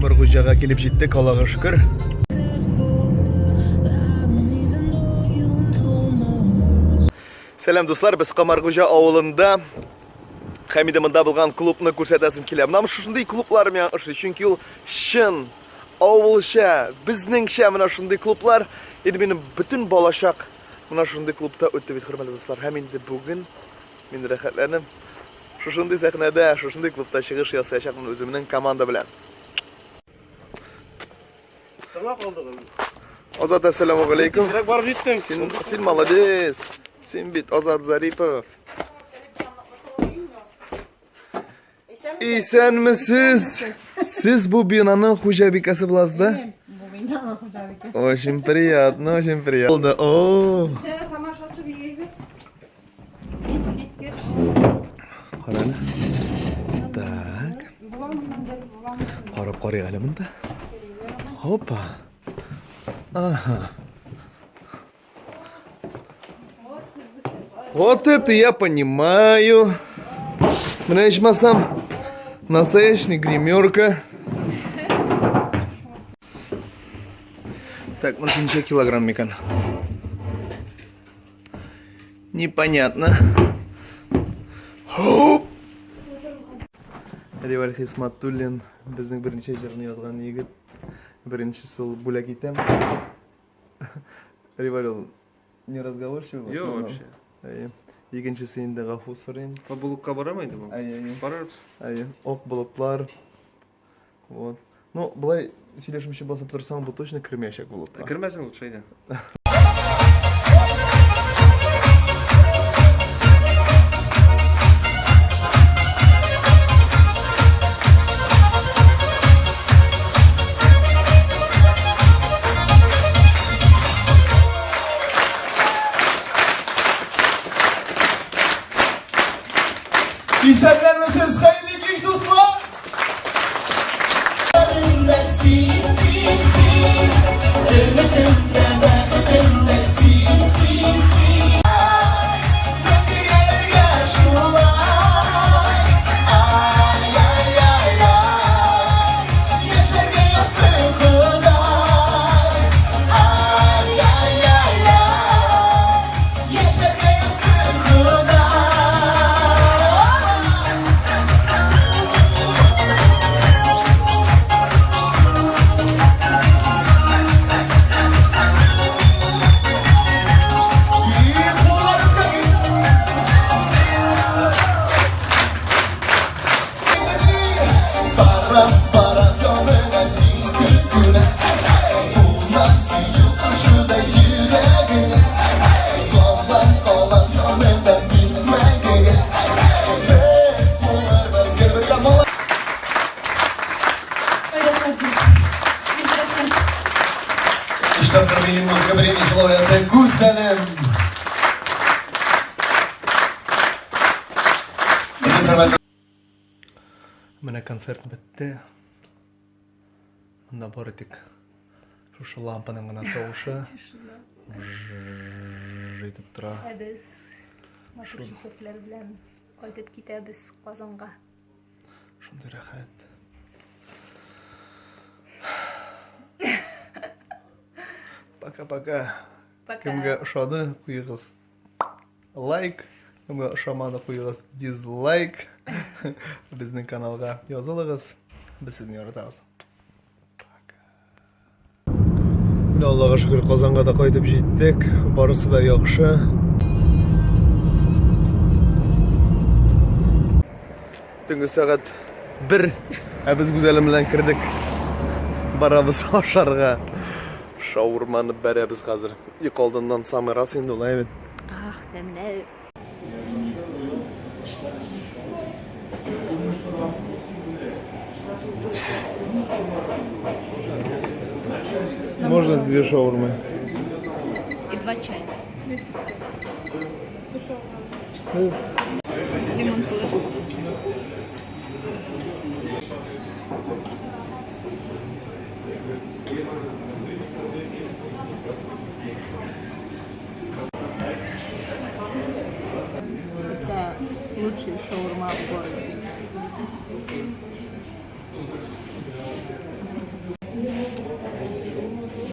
Комыргуҗага килеп җиттек, Аллага шөкер. Сәлам, дуслар, без Комаргуҗа авылында. Һәм инде монда булган клубны күрсәтәсем килә. Менә шушындый клублар миңа ошый, чөнки ул чын авылча, безнеңчә менә шундый клублар. Инде минем бөтен балачак менә шундый клубта үтте бит, хөрмәтле дуслар. Һәм инде бүген мин рәхәтләнеп шушындый сәхнәдә, шушындый клубта чыгыш ясаячакмын үземнең команда белән. Соңга калдыгыз. Азат, әссәламу алейкум. Тизрәк барып җиттең. Син молодец. Син бит Азат Зарипов. Исәнмесез. Сез бу бинаның хуҗабикәсе буласыз да? Бу бинаның хуҗабикәсе. Очень приятно, очень приятно. О. Тамашачы бигәйбе. Кара әле. Так. Карап карыйк әле монда. Хопа. Ага. Вот это я понимаю. Менә ичмасам настоящий гримерка. Так, монысы ничә килограмм микән? Непонятно. Хоп! Риваль Хисматуллин безнең беренче җырны язган егет. Беренчесе ул бүләк итәм. Риваль ул не разговорчивый. Юк вообще. Әйе. Икенчесе инде гафу сорыйм. Бу болытка барамы инде бу? Әйе, әйе. Барырбыз. Әйе. Ок болытлар. Вот. Ну, былай сөйләшмичә басып торсаң, бу точно кермәячәк болытка. Кермәсен лучше әйдә. Исәннәрмесез, хәерле кич, дуслар! Менә концерт бетте. Монда бары тик шушы лампаның гына тавышы. Итеп тора. Ә без матур чәчәкләр белән кайтып китәбез Казанга. Шундый рәхәт. Пока-пока. Кемгә ошады, куегыз лайк, кемгә ошамады, куегыз дизлайк. Безнең каналга язылыгыз. Без сезне яратабыз. Менә Аллага шөкер, Казанга да кайтып җиттек. Барысы да яхшы. Төнге сәгать 1, ә без Гүзәлем белән кердек. Барабыз ашарга. Шаурманы бәрәбез хәзер. Йокы алдыннан самый раз инде ул, әйбәт. Ах, тәмле. Можно две шаурмы? И два чая. Лимон положить. Это лучшая шаурма в городе.